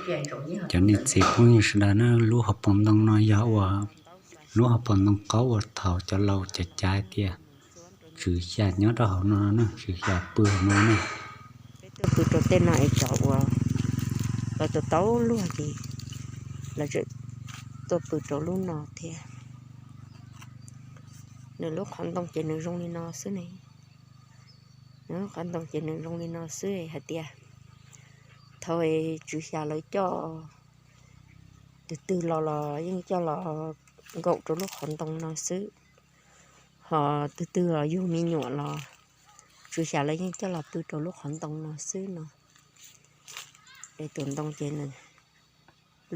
Cov niam txiv phooj ywg sawv daws na, lub hauv paus ntoo no yog ua lub hauv paus ntoo qaub uas thaum cov laus cov cav hais tias tswv xya nyob rau hauv no na, tswv xya pw hauv no na. Peb tuaj pw rau tej no es cov uas lawv tau tau luag ces lawv tseem tuaj pw rau lub no thiab. Nws lub qhov ntoo ces nws zoo li no xwb ne. Nws lub qhov ntoo ces nws zoo li no xwb hais tias thaum tswv xya lawv coj, tus twg los los yeej coj los nkaum rau lub qhov ntoo no xwb. Ho tus twg los yug me nyuam los tswv xya lawv yeej coj los pw rau lub qhov ntoo no xwb no. Es tus ntoo ces nws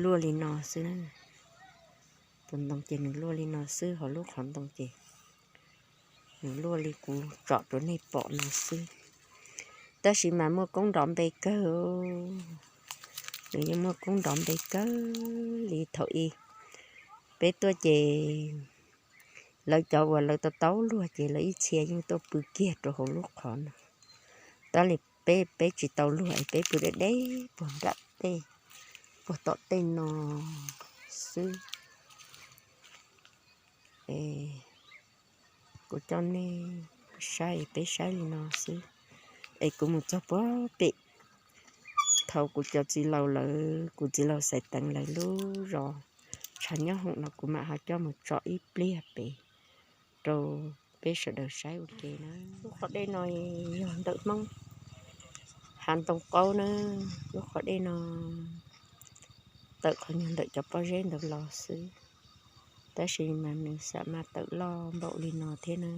luaj li no xwb. Tus ntoo ces nws luaj li no xwb, ho lub qhov ntoo ces nws luaj li kuv tsom rau nej pom no xwb. Tab sis mas muaj koob nrov npe kawg, nws yeej muaj koob nrov npe kawg li thaum ub. Peb tuaj ces lawv cov uas lawv tau tau luag ces lawv ib txhia yeej tuaj pw kiag rau hauv lub qhov no. Tab li peb, peb tsis tau luag es peb pw deb deb puag nram tej, puag tom tej no xwb. Es kuv coj nej saib, peb saib li no xwb. Es kuv mus txog puag pem, thaum kuv cov txiv laus lawv, kuv txiv laus Xaiv Teev lawv lub zos tshav nyob hoom no kuv mam ho coj mus tso ib pliag pem rau peb sawv daws saib ua ke na. Lub qhov dej no yog ntawm Hmoob Hav Ntoo Qaub na. Lub qhov dej no tawm qhov nyuag ntawm cov pob zeb ntawd los xwb, tab sis mas nws xam mas tawm loj npaum li no thiab na.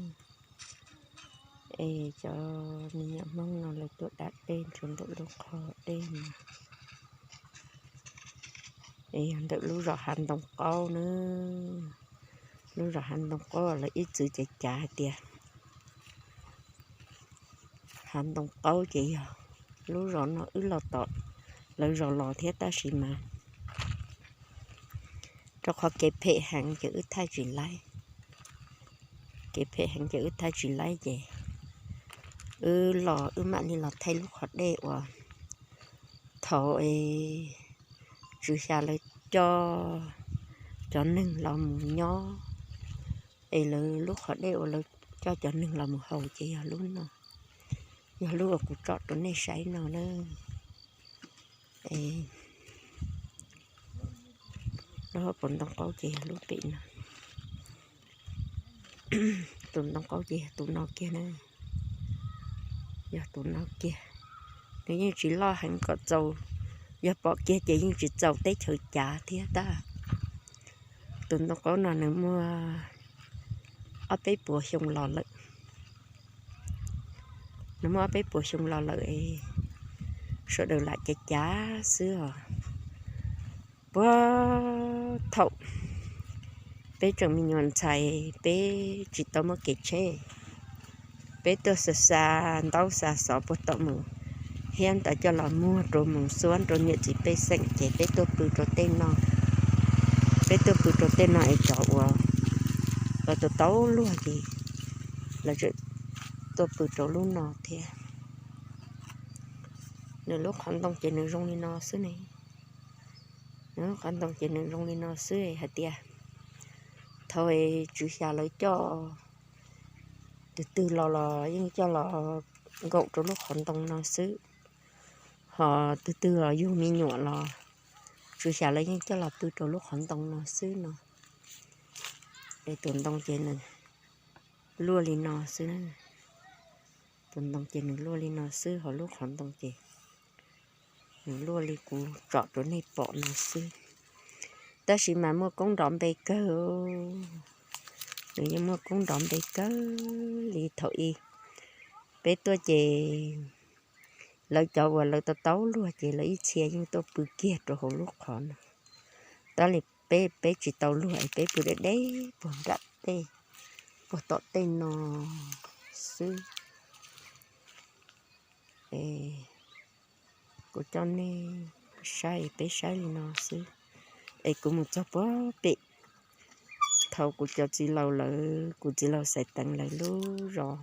Es cov me nyuam Hmoob no lawv tuaj da dej rau ntawm lub qhov dej no. Es yog ntawm lub zos Hav Ntoo Qaub na. Lub zos Hav Ntoo Qaub lawv ib txwm cav cav hais tias Hav Ntoo Qaub ces yog lub zos no wb los tom lawv zos los thiab, tab sis mas rau qhov kev phem heev ces wb thaij tsis laib. Kev phem heev ces wb thaij tsis laib ces wb los wb mam li los thaij lub qhov dej uas thaum es tswv xya lawv coj cov neeg los mus nyob, es lawv lub qhov dej uas lawv coj cov neeg los mus haus ces yog lub no, yog lub uas kuv tsom rau nej saib no na. Lub hauv paus ntoo qaub ces yog lub pem no. Tus ntoo qaub ces yog tus no kiag na. Yog tus no kiag. Nws yeej tsis loj heev kom txaus, yog pom kiag ces yeej tsis txaus teb chaws cav thiab tab. Tus ntoo qaub no nws muaj ob peb puas xyoo los lawm. Nws muaj ob peb puas xyoo los lawm, sawv daws lam cav cav xwb os. Puag thaum peb tseem me nyuam ntxhais, peb tsis tau muaj kev tsheb, peb tuaj xa xa ntaub xa xov puag tom mus, thiab ntawd coj los muag rau mus xuab rau niam txiv pej xeem ces peb tuaj pw rau tej no. Peb tuaj pw rau tej no es cov uas lawv tau tau luag ces lawv tseem tuaj pw rau lub no thiab. Nws lub qhov ntoo ces nws zoo li no xwb ne. Nws lub qhov ntoo ces nws zoo li no xwb hais tias thaum tswv xya lawv coj, tus twg los los yeej coj los nkaum rau lub qhov ntoo no xwb. Ho tus twg los yug me nyuam los tswv xya lawv yeej coj los pw rau lub qhov ntoo no xwb no. Es tus ntoo ces nws luaj li no xwb. Tus ntoo ces nws luaj li no xwb, ho lub qhov ntoo ces nws luaj li kuv tsom rau nej pom no xwb. Tab sis mas muaj koob nrov npe kawg, nws yeej muaj koob nrov npe kawg li thaum ub. Peb tuaj ces lawv cov uas lawv tau tau luag ces lawv ib txhia yeej tuaj pw kiag rau hauv lub qhov no. Tab li peb, peb tsis tau luag es peb pw deb deb puag nram tej, puag tom tej no xwb. Kuv coj nej saib, peb saib li no xwb. Es kuv mus txog puag pem, thaum kuv cov txiv laus lawv, kuv txiv laus Xaiv Teev lawv lub zos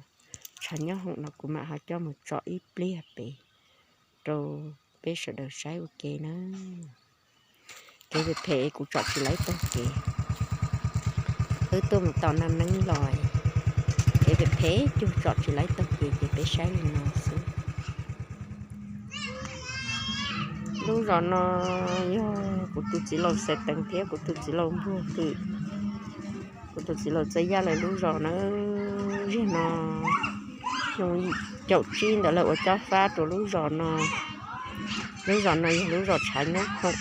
tshav nyob hoom no kuv mam ho coj mus tsom ib pliag pem rau peb sawv daws saib ua ke na. Kev phem phem kuv tsom tsis laib taug kev. Wb tuaj mus tom Naj Neeb los, kev phem phem cuag tsom tsis laib taug kev ces peb saib li no xwb. Lub zos no yog kuv tus txiv laus Xaiv Teev thiab kuv tus txiv laus Npuag Hwm, kuv tus txiv laus Txawj Yaj lawv lub zos na. Zig no xyoo caum tsib ntawd lawv ua cob fab rau lub zos no. Lub zos no yog lub zos tshav nyob khoom.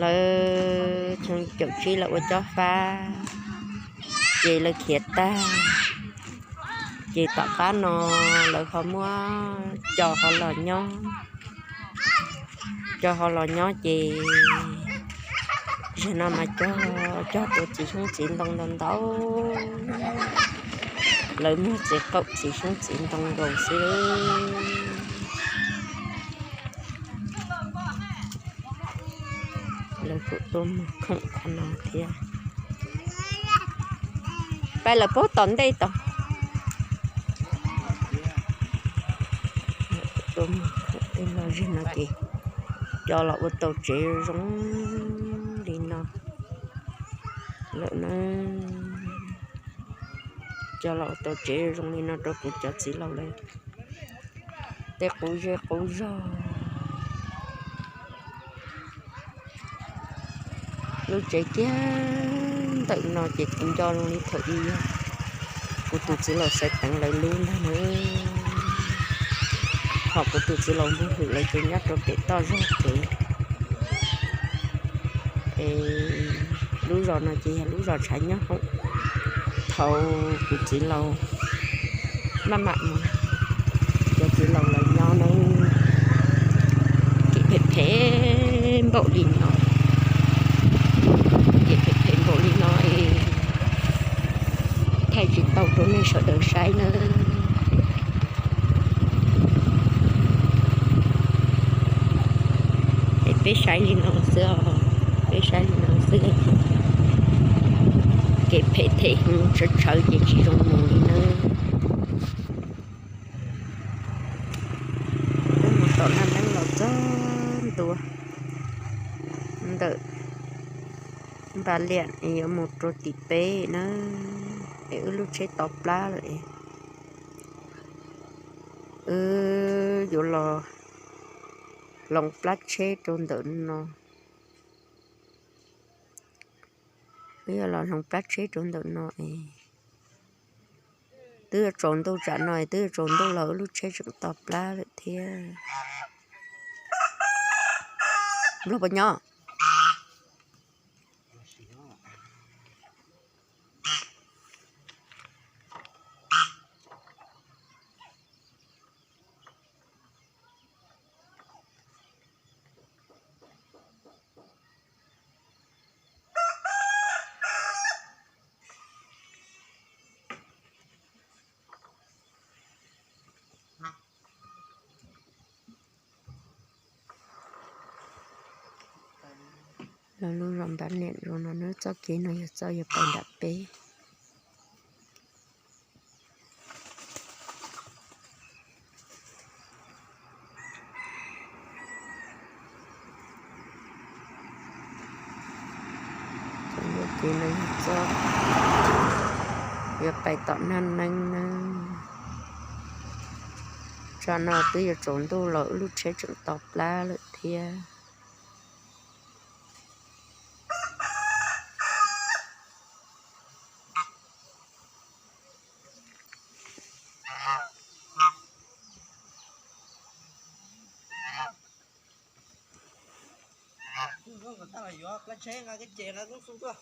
Lawv xyoo caum tsib lawv ua cob fab, ces lawv khiav tag. Ces tom qab no lawv ho muab coj ho los nyob, coj ho los nyob ces zig no mas cog, cog rau txiv xyoob txiv ntoo ntau ntau. Lawv muag txiv qaum txiv xyoob txiv ntoo nkaus xwb. Lawv kuj tuaj muag khoom qhov no thiab. Peb lawv puag tom ntej tod. Tuaj muag khoom tej no zig no ces coj los ua tau tsev zoo li no lawm na. Coj los ua tau tsev zoo li no rau kuv cov txiv laus lawv tej qub zej qub zog. Lub tsev kiag ntawm no ces kuv nco zoo li thaum ub yog kuv tus txiv laus Xaiv Teev lawv lub ntag na. Ho kuv tus txiv laus Npuag Hwm lawv ces nyob rau pem toj zog kev. Es lub zos no ces yog lub zos tshav nyob hoom. Thaum kuv txiv laus maj mam mus, cov txiv laus lawv nyob na, kev phem phem npaum li no, kev phem phem npaum li no es thaij tsis tau rau nej sawv daws saib na. Es peb saib li no xwb os, peb saib li no xwb. Kev phem phem heev, tshawv tshawv ces tsis zoo mus li na. Wb mus tom Naj Neeb los txog ntua ntawm Npa Liam es yuav mus rau tim peb na, es wb lub tsheb to plab lawm es wb yuav los hloov plab tsheb rau ntawm no. Wb yuav los hloov plab tsheb rau ntawm no es twb yuav tsaus ntuj, tsam no es twb yuav tsaus ntuj los wb lub tsheb tseem to plab lawm thiab. Nplog puas nyob? Los lub zos Npab Niam zoo no, nws txoj kev no yog txoj yuav pais nram peb. Txoj kev no yog txoj yuav pais tom Naj Neeb na. Tsam no twb yuav tsaus ntuj los wb lub tsheb tseem to plab lawm thiab. Plab tsheb nqa kev ces nqa lub xu tuaj.